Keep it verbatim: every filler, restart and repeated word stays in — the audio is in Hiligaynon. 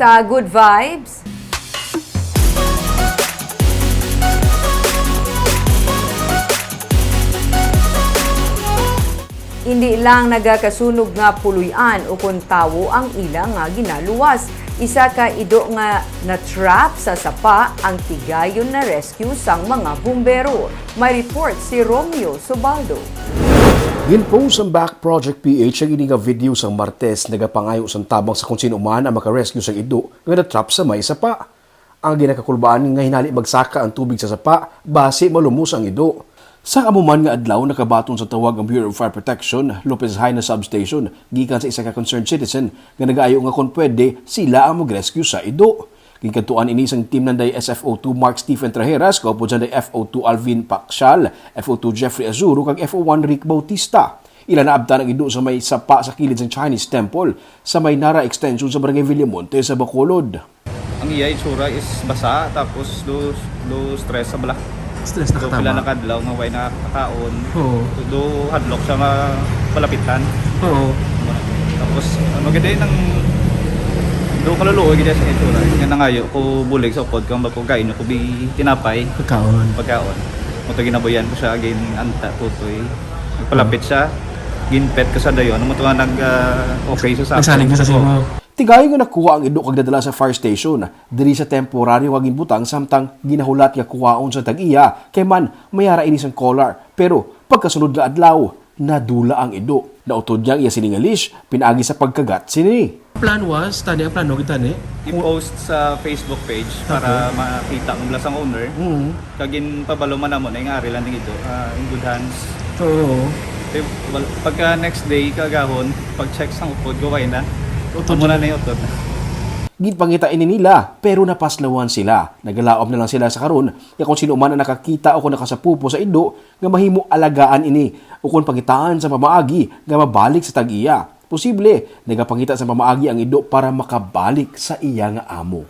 Sa Good Vibes. Hindi lang nagakasunog nga puloy-an ukon tawo ang ila nga ginaluwas. Isa ka ido nga na-trap sa sapa ang tigayon na-rescue sang mga bumbero. May report si Romeo Subaldo. Gin-post sang Back Project P H ang ini nga video sang Martes, nagapangayo sang tabang sa kon sino man ang makarescue sang ido nga na-trap sa may sapa. Ang ginakakulbaan nga hinali magsaka ang tubig sa sapa basi malumos ang ido. Sa amo man nga adlaw, nakabaton sa tawag ang Bureau of Fire Protection, Lopez Jaena Substation, gikan sa isa ka concerned citizen nga nagaayo nga kon pwede, sila ang mag-rescue sa ido. Ginkadtuan ini sang Team Nanday S F O two Mark Stephen Trajeras, kaupod sang F O two Alvin Paksial, F O two Jeffrey Azuro, kag F O one Rick Bautista. Ila naabtan ang ido sa may sapa sa kilid sang Chinese Temple sa may Nara Extension sa Barangay Villamonte sa Bacolod. Ang iya itsura is basa, tapos do, do stress sa bala. Stress na Do pila katama. na kadlaw nga way nakakaon. Oo. Do hadlok siya nga palapitan. Oo. Tapos ano gid eh, nang do kaluluoy gid sa itsura. Nga nangayo ko bulig sa upod kung magpagkain ko bi tinapay, Pagkaon. pagkaon. Mo to ginabuyan ko siya again, anta tutoy. Palapit siya, ginpet ko sa dayon. Mo to nga nag ah, okay siya sa Nagsalig na sa simo. Tigayon nga nakuha ang ido kag nadala sa fire station. Diri sa temporaryo nga ginbutang samtang ginahulat nga kuhaon sa tag-iya, kay man may ara ini sang collar. Pero pagkasunod nga adlaw, nadula ang ido. Nautod niya ang iya sini nga leash pinaagi sa pagkagat sini. Plan was, tani ang plano, gitani. I-post sa Facebook page para Okay. makita ang blasang owner. Mm. Kag ginpabalo man namo na yung ari lang ning ido, ah, in good hands. Oo. Kay wal-, pagka next day, kagahon, pag-check sang upod, gaway na. Utod Amo na na. na yung utod. Ginpangita ini nila, pero napaslawan sila. Nagalaom na lang sila sa karon nga kung sino man ang nakakita o kung nakasapupo sa ido nga mahimo alagaan ini o kung pangitaan sa pamaagi nga mabalik sa tag-iya. Posible, nagapangita sa pamaagi ang ido para makabalik sa iya nga amo.